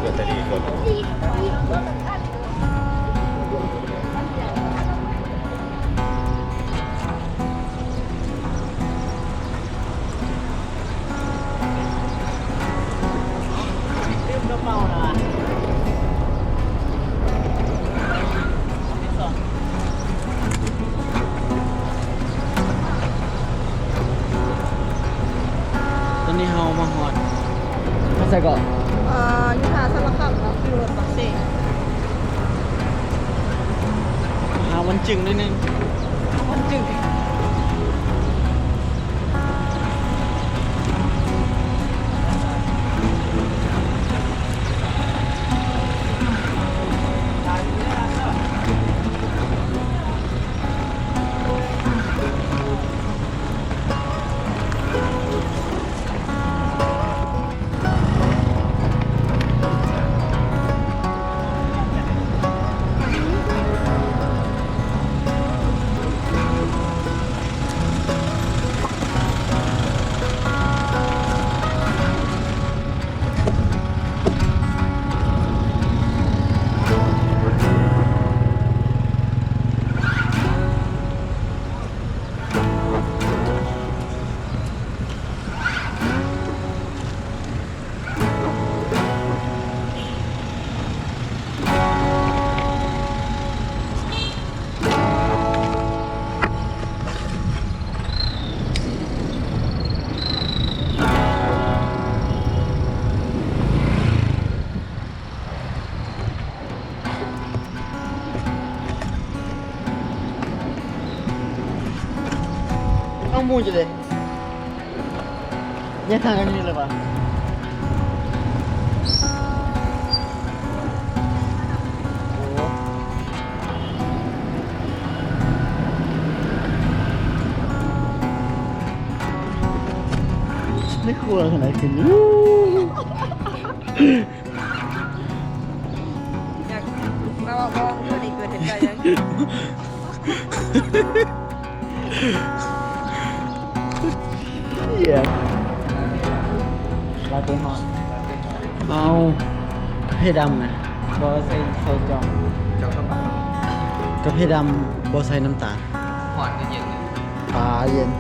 ລືມກະເປົາລະຫວາ. ຕອນນີ້ເຮົາມາຮອດ ມາໃສເກາະ? ເອີ ຢູ່ທ່າສາລະຄຳເນາະ ຂີ່ລົດປາກເຊ ຫາວັນຈຶ່ງໜ້ອຍໜຶ່ງ ຫາວັນຈຶ່ງ. ເອົາໝູ່ຈະເດ້ ແຍກທາງກັນຢູ່ນີ້ເລີຍຫວາ? ໂອ້ ໃນຄົວຂະໜາດຂຶ້ນຢູ່. ຢາກມາເວົ້າບໍ່ ມື້ນີ້ເກີດເຫດການຫຍັງ? ເອີຍ ລາເຕ້ຮອດ ເອົາ ກາເຟດຳນະ ບໍ່ໃສ່ ໃສ່ຈອກ ຈອກກາເຟດຳ ບໍ່ໃສ່ນ້ຳຕານ. ຮ້ອນຫຼືເຢັນ? ອ່າ ເຢັນ.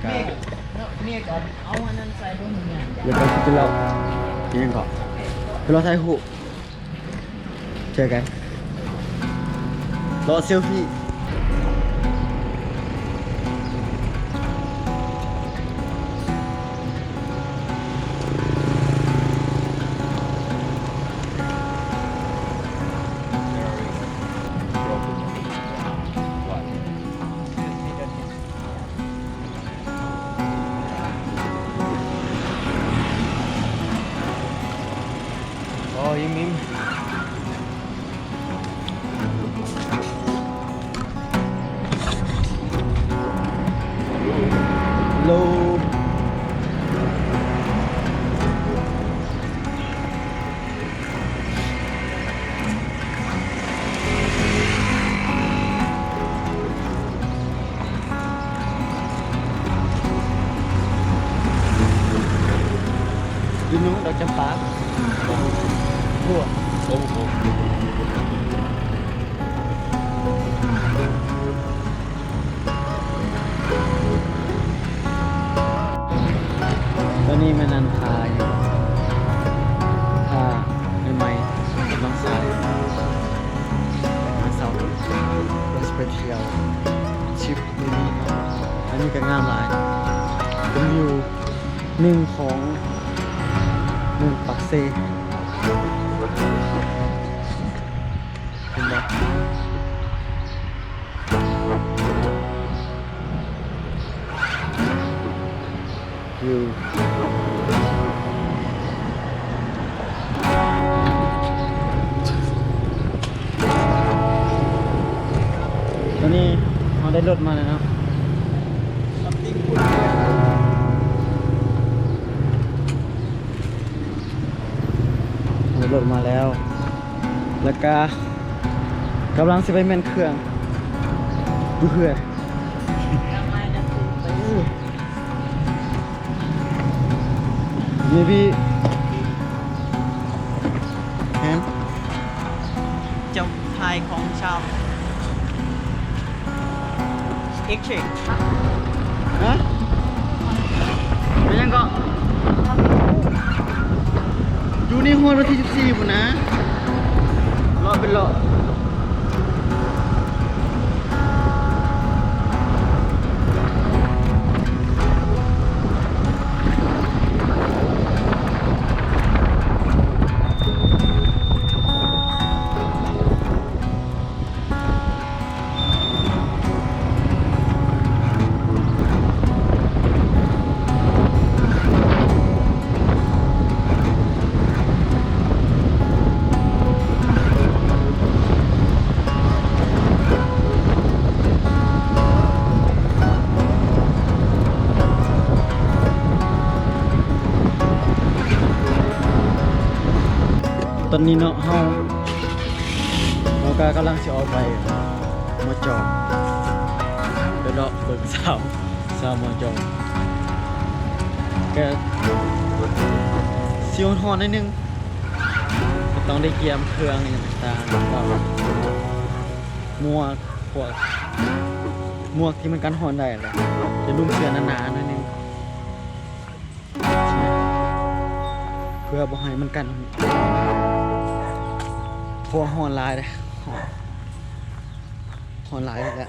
ແລ້ວກໍຊິໄປເລາະ ອີຫຍັງເກາະ ໄປເລາະຖ່າຍຮູບ ເຈີກັນ ເລາະເຊວຟີ. You know ດອກຈຳປາ ໂອ້ໂຫ ຕອນນີ້ແມ່ນອັນ ອ່າ ຢູ່ ຖ້າໃໝ່ໆ ກຳລັງສ້າງ ມາເຊົາ ເພື່ອຊິໄປທ່ຽວທຣິບມື້ນີ້ເນາະ. ອັນນີ້ກໍງາມຫຼາຍ ເປັນວິວໜຶ່ງຂອງເມືອງປາກເຊ ເຫັນບໍ່? ຢູ່ ຕອນນີ້ເຮົາໄດ້ລົດມາແລ້ວເນາະ ໄດ້ລົດມາແລ້ວ ແລ້ວກະກຳລັງຊິໄປແມ່ນເຄື່ອງຢູ່ເຮືອນ. Maybe ແມ່ນ ເຈົ້າຂາຍຂອງຊຳ Exchange ຮະ? ເປັນຫຍັງເກາະ? ຢູ່ນີ້ຮອດວັນທີສິບສີ່ພຸ້ນນະ ເລາະເປັນເລາະ. ຕອນນີ້ເນາະ ເຮົາ ເຮົາກະກຳລັງຊິອອກໄປ ມ.ຈ. ໄປເລາະເບິ່ງສາວ ສາວ ມ.ຈ. ກະຊິຮ້ອນໆໜ້ອຍໜຶ່ງ ກະຕ້ອງໄດ້ກຽມເຄື່ອງອີ່ຫຍັງຕ່າງໆ ແລ້ວກະໝວກ ພວກໝວກທີ່ມັນກັນຮ້ອນໄດ້ແຫຼະ ຈະນຸ່ງເສື້ອໜາໆໜ້ອຍໜຶ່ງ ເພື່ອບໍ່ໃຫ້ມັນກັນ ເພາະວ່າຮ້ອນຫຼາຍເດ້ ຮ້ອນຫຼາຍແລ້ວ.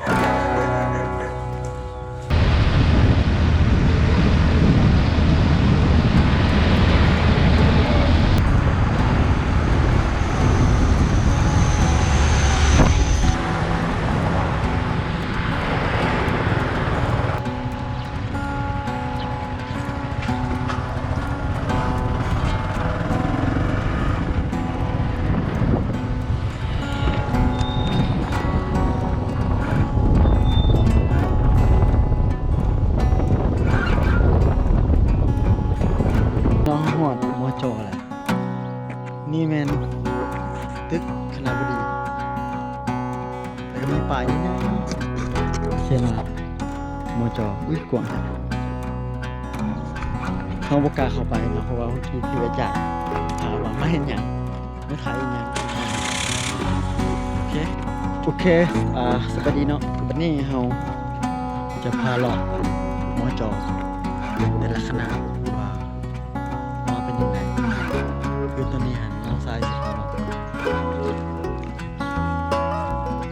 ເຮົາຮອດ ມ.ຈ. ແລ້ວ ນີ້ແມ່ນຕຶກຄະນະບໍດີ ແລ້ວກະມີປ້າຍໃຫຍ່ໆ ຂຽນວ່າ ມ.ຈ. ອຸ້ຍ ກວ້າງແທ້ ເຮົາບໍ່ກ້າເຂົ້າໄປເນາະ ເພາະວ່າເມື່ອກີ້ຖືອາຈານຖາມວ່າມາເຮັດຫຍັງ ມາຖ່າຍອີ່ຫຍັງ. ໂອເຄ ໂອເຄ ອ່າ ສະບາຍດີເນາະ ບັດນີ້ເຮົາຈະພາເລາະ ມ.ຈ. ແຕ່ລະຄະນະວ່າມາເປັນຈັ່ງໃດ. ຄືຕອນນີ້ຫັ້ນນ້ອງຊາຍຊິເຂົ້າມາ. ໂອ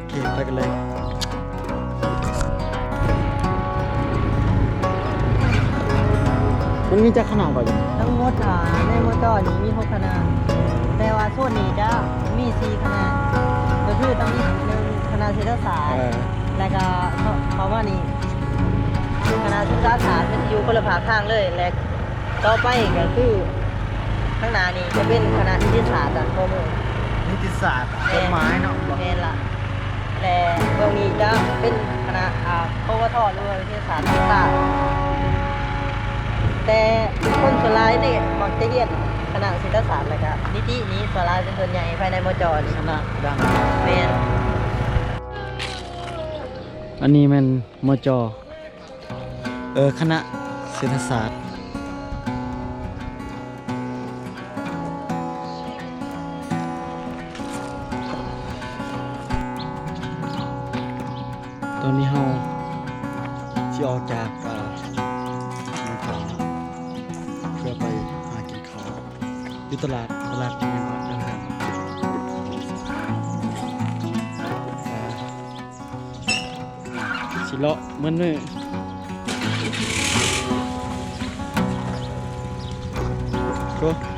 ເຄ ໄປກັນເລີຍ. ມັນມີຈັກຄະນະກໍຢູ່? ທັງໝົດ ອ່າ ໃນ ມ.ຈ. ນີ້ມີຫົກຄະນະ ແຕ່ວ່າໂຊນນີ້ຈະມີສີ່ຄະນະ ກໍຄືຕ້ອງມີໜຶ່ງຄະນະເສດຖະສາດ ເອີ ແລ້ວກໍເຂົ້າມານີ້ຄະນະສຶກສາສາດ ມັນຊິຢູ່ຄົນລະພາກທາງເລີຍ ແລະ ຕໍ່ໄປກໍຄືຂ້າງໜ້ານີ້ຈະເປັນຄະນະນິຕິສາດ ດ້ານຂວາມື. ນິຕິສາດ ແມ່ນ ກົດໝາຍເນາະ. ແມ່ນລະ. ແລະ ເບື້ອງນີ້ຈະເປັນຄະນະ ອ່າ ຄວທ ຫຼືວ່າວິທະຍາສາດຕ່າງໆ ແຕ່ຄົນສ່ວນຫຼາຍນີ້ມັກຈະຮຽນຄະນະເສດຖະສາດ ແລ້ວກະນິຕິນີ້ສ່ວນຫຼາຍເປັນສ່ວນໃຫຍ່ພາຍໃນ ມ.ຈ. ນີ້ຄະນະດ້ານ ແມ່ນ. ອັນນີ້ແມ່ນ ມ.ຈ. ເອີ ຄະນະເສດຖະສາດ. ຕອນນີ້ເຮົາຊິອອກຈາກ ເອີ ເມືອງເກົ່າ ເພື່ອໄປຫາກິນເຂົ້າຢູ່ຕະຫຼາດ ຕະຫຼາດທີ່ແມ່ນວ່າເດີນທາງ ເອີ ຊິເລາະເໝິດມື້. ໂອ້